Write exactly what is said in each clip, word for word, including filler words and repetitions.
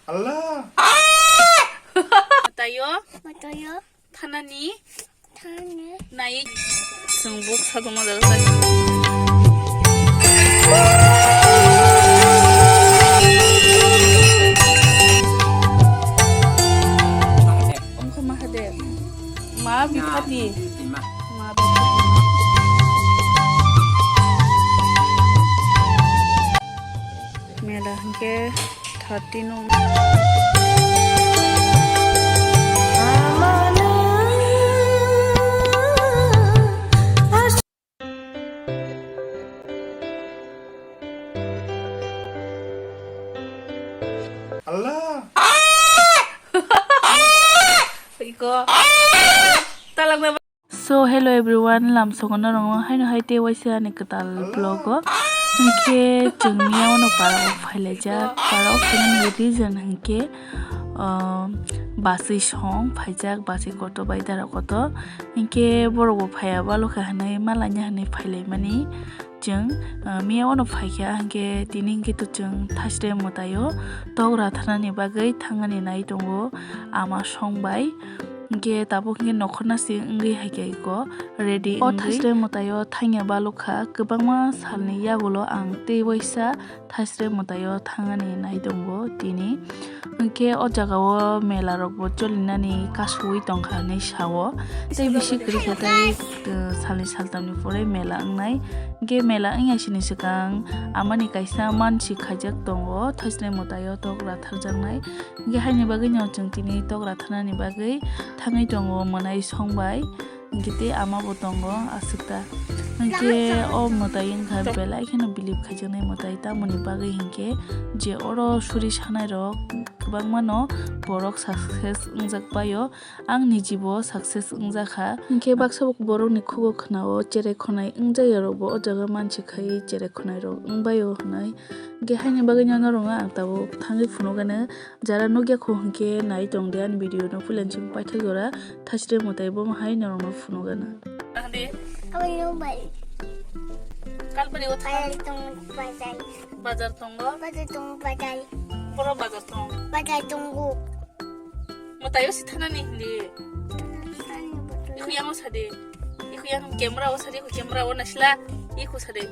Allah. Matayo. Matayo. Thanani. Thani. Nai. Sung buk sa tongma jaga sa. Ongkha Mahadev. Ma Bipati. Ma Bipati. Mela hingke thirty no. Allah. Iko. Talak na. So, hello everyone, lamsogo norok haino hai tei waisa ani kwtal vlog o. Hingke chwng miya ono para o phailaijak, para o phainani reason hingke, ah, baswi song phaijak, baswi kotor bai dara kotor. Hingke borok bo phaiya balo kha hinui malaina hinui phailaimani. Chwng, ah, miya ono phaikha, hingke tini hingke to chwng Thasre mwtaio tok ratharnani bagwi thangani nai tongo ama song bai. Hingke tabuk hingke nokhorna se wngwi haikhe iko ready wngwi. O Thasre mwtaio thangya balukha, kwbangma salni yagulo ang tei waisa Thasre mwtaio thangani nai tongo tini. Hingke o jaga o mela rok bo cholinani kasui tongkha hinui sao. Tei bisi kwrwi khe tei, uh, salni saltamni pore mela wngnai. Hingke mela wngya sini swkang amani kaisa mansi khaijak tongo, Thasre mwtaio tok ratharjaknai. Hingke haini bagwi no chwng tini tok ratharnani bagwi thangwi tongo mwnai song bai. Hingke tei ama bo tongo aswk ta. Hingke o mwtai wngkha belai kheno believe khaijaknai mwtai, tamoni bagwi hingke je oro suri sanai rok kwbangma no borok success wngjak bai o, ang nijibo success wngjak kha. Hingke baksa borokni khugo khwnao cherai khonai wngjak ya rok bo o jaga mansi khai cherai khonai rok wng bai o hinui. Hingke haini bagwi no norok no ang tabuk thangwi phunukgano. Jara nukya kho hwnkhe nai tong de ani video no puila chwng paithak jora Thasre mwtai bo hai norok no phunukgana. Hadi. Aboni bai. Kalpari o bazar thang. Tong bazar. Bazar tongo. Bazar tong bazar. Boro bazar tong. Bazar tongo. Mwtai o si thanani hindi. Thanani betul. Iku yang o sadi. Iku yang camera o sadi, iku camera o nasila. Iku sadi.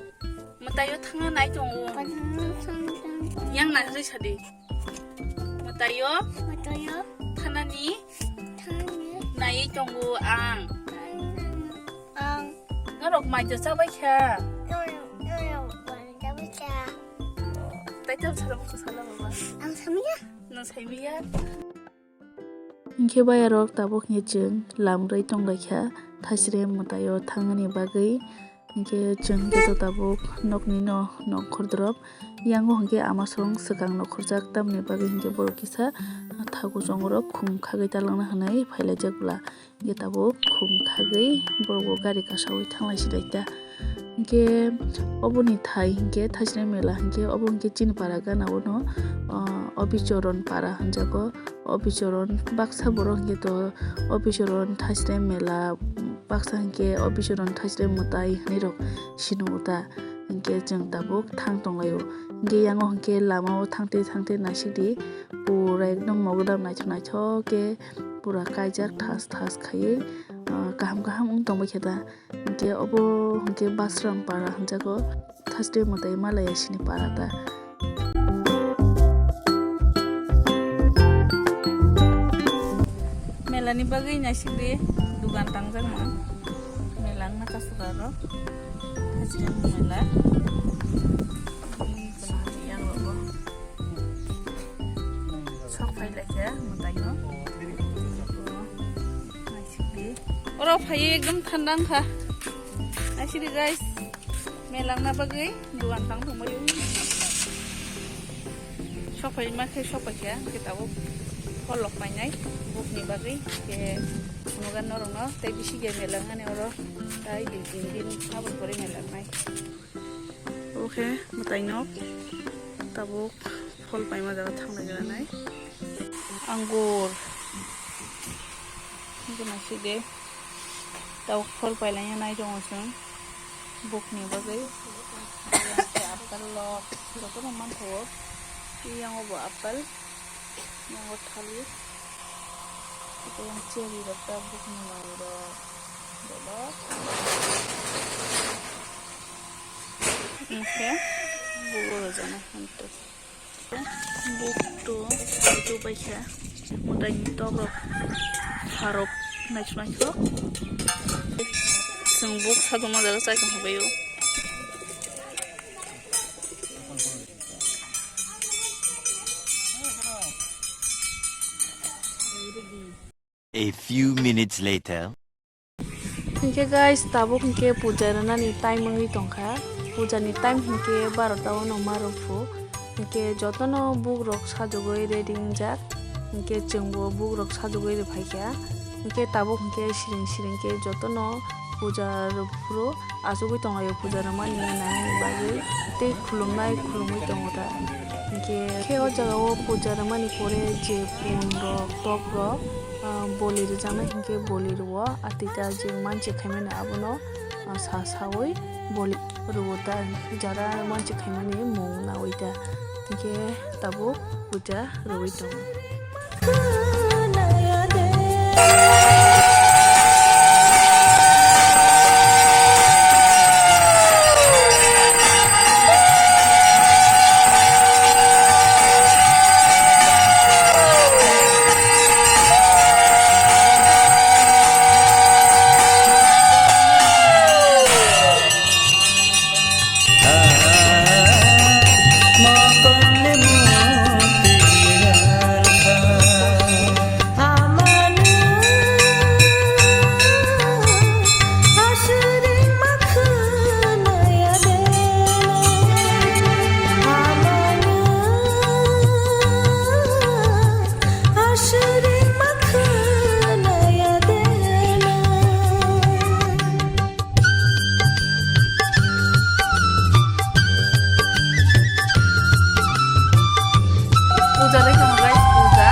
Mwtai o thangna nai tongo. Bazar tong tong tong. Yang nasri sadi. Mwtaio. Mwtaio. Thanani. Thanani. Naiwi tongo ang. Ang. Norok mai do chabai kha. Norok, norok mai do chabai kha. Tai tam sala bukha sala baba. Ang samiya. Nang saimiya. Hingke bayarok tabuk hingke chwng lamrwi tonglaikha Thasre mwtaio thangani bagwi. Hingke chwng joto tabuk nokni no nongkhor drop. Yango hingke ama song swkang nongkhorjak, tamni bagwi hingke borok kisa thaku chongrok khum khagwi talangna hinui phailaijak bwla. Hingke tabuk khum khagwi borok bo gari kasaui thanglai si dai ta. Hingke oboni thai hingke Thasre mela hingke obo hingke chini para gana o no, ah, Obichoron para hinjago. Obichoron baksa borok hingke to Obichoron Thasre mela baksa hingke Obichoron Thasre mwtai hinui rok sinu ta. Hingke chwng tabuk thang tonglaio. Hingke yango hingke lama o thangte thangte naisik di pura ekdom mogodam naithok naithok khe pura kaijak thas thas khaiwi, ah, kaham kaham wng tongbai khe ta. Hingke obo hingke Basram para hinjago, Thasre mwtai malaya sini para ta. Mela ni bagwi naisik di dugan tangjak ma. Mela wngna kasukar rok. Thasre mela. Yang rogo. Sok phai lai khe mwtai no. Naisik di. Oro phai ekdom thanda wngkha. Naisik di guys. Mela wngna bagwi dugan tang tongbaio. Sok phai ma khe sok phai khe, hwnkhe tabuk pholok painai bukni bagwi. Khe phunugan norokno tei bisi khe mela wngnani oro. Tai din tin din aboni pore mela wngnai. Obo khe mwtai nok tabuk. Phol paima jaga thanglai gana nai. Angur. Hingke naisik de. Tabuk phol pailai nai tongo chwng. Bukni bagwi. Apple rok. Jotono manthogo. Yang obo apple. Nongo thali. Ito ang cherry rok ta bukni manwi rok. Belok. Oke. Bugo rojana hantu. Buk tu, tu bai kha. Mutai ni tok rok. Pharok naisuk naisuk. Chwng buk sajwkma jaga chai tong phaio. A few minutes later. Hinkhe guys, tabuk hinkhe puja rwnani time wngwi tongkha. Puja ni time hinkhe barota o no ma rwphu. Hinkhe jotono bukrok sajagwi ready wngjak. Hinkhe chwngbo bukrok sajagwi rwphaikha. Hinkhe tabuk hinkhe siring siring khe jotono puja rwphuru achugwi tonglaio puja rwmani nainani bagwi tei khulumnai khulumwi tongo ta. Hinkhe khe o jaga o puja rwmani pore je pun rok tok rok, ah, boli rwjaknai hinkhe boli rwo, ah, tei ta je manche khaimani abono, ah, sa saui boli rwo ta, jara manche khaimani mung naui ta. Hinkhe tabuk puja rwui tongo. Puja dai tongo guys, puja.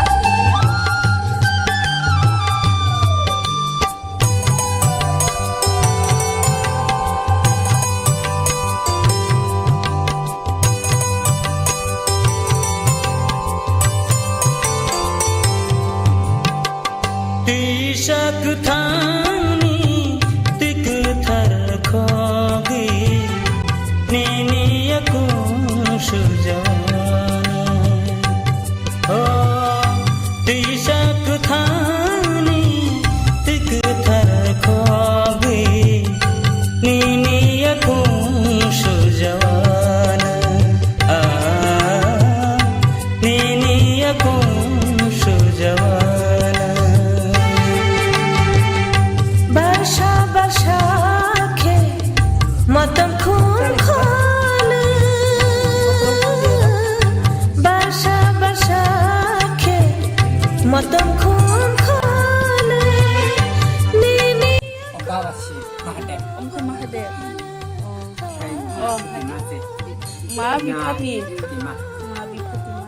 Twisa kwthangni twi kwthar khogwi nini yakung sujana. O twisa kwthangni twi kwthar khogwi nini yakung sujana. Ah, nini yakung sujana. Barsa barsa khe motom khum khole. Barsa barsa khe motom khum khole. Nini Baba si Mahadev. Ongkha Mahadev. Oh. Hai, oh, hai. Ma Bipati. Tima. Ma Bipati ma.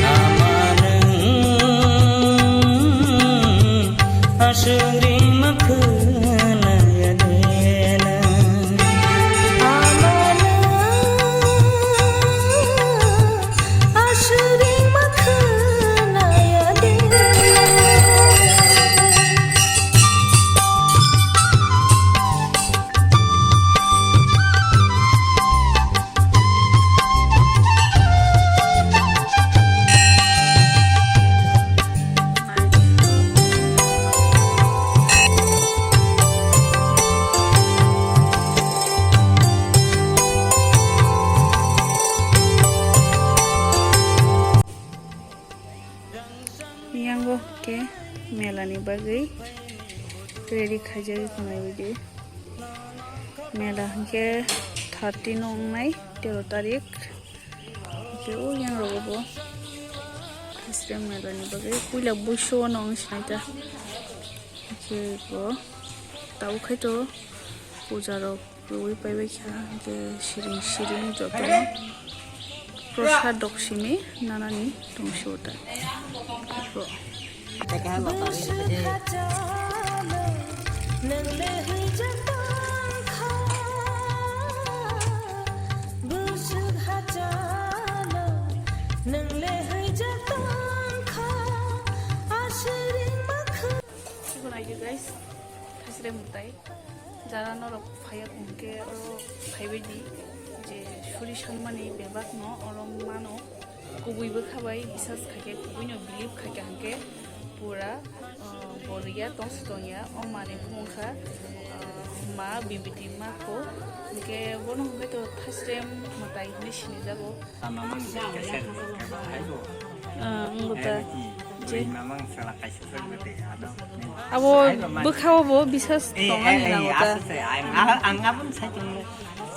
Amanung asuri makhna yadena. Amanung asuri makhna yadena. Yango ke mela ni bagwi ready khaijagwi tongnai bidi. Mela hinkhe thirty no wngnai, tero tarik. Hinkhe o yang rogo bo Hasrem mela ni bagwi puila buiso no wng sinai ta. Hinkhe bo tabuk khai to puja rok. Rwui paibai kha, hinkhe siring siring jotono prosad rok simi nanani tongsi uta. Ro. Nang le hai ja tong kha, aswrwng ma kha. Siko naidi guys, thasre mutai. Jara norok phaiya hwnkhe oro phaibai di je suri sanmani bebak no oro mano. Kubui bwkha bai bisas khaikhe, kubui no believe khaikhe hwnkhe pura, uh, bo rwya tong si tongya. O mani bumung kha, uh, ma bibiti ma kho. Hwnkhe bono hwnkhe to thasrem mwtai hinwi sinijago. Ah, wngbo ta. Je. Abo bwkhao bo bisas tongani nango ta.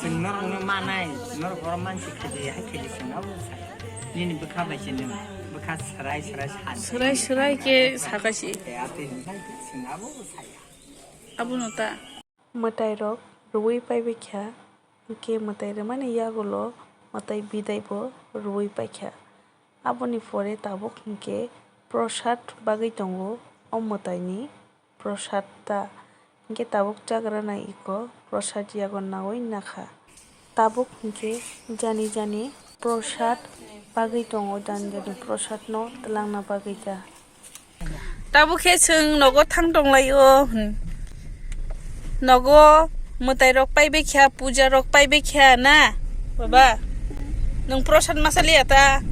Chwng norokno manai, norok oro mansi khaidi, hai khaidi chwng abo sai. Nini bwkha bai se nwng bwkha swrai swrai sa. Swrai swrai khe sakha si. Chwng abo saya. Abono ta. Mwtairok rwui paibaikha, hwnkhe mwtai rwmani yagulo mwtai bidaibo rwui paikha. Aboni pore tabuk hwnkhe prosad bagwi tongo o mwtaini prosad ta. Hwnkhe tabuk chagra nai iko prosad yago naui nakha. Tabuk hwnkhe jani jani prosad bagwi tongo, jani jani prosad no twlangna bagwi ta. Tabuk khe chwng nogo thang tonglaio, hmm. Nogo mwtai rok paibai kha, puja rok paibai kha na, baba? Nwng prosad masa liya ta,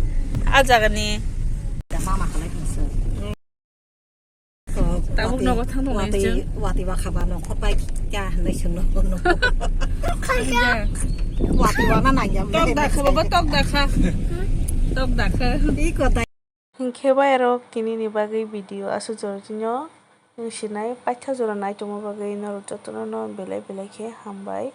a jaga ni. Tabuk nogo thang tonglaio chwng. Watwi ba khaba nongkhor pai kya hinwi chwng nogo. Watwi ba na nangya. Tok da kha, baba, tok da kha. Tok da kha. Iko da. Hinkhe bai aro kinini bagwi video aswk jora tino wng sinai, paitha jora naitongma bagwi norok jotono no belai belai khe hambai.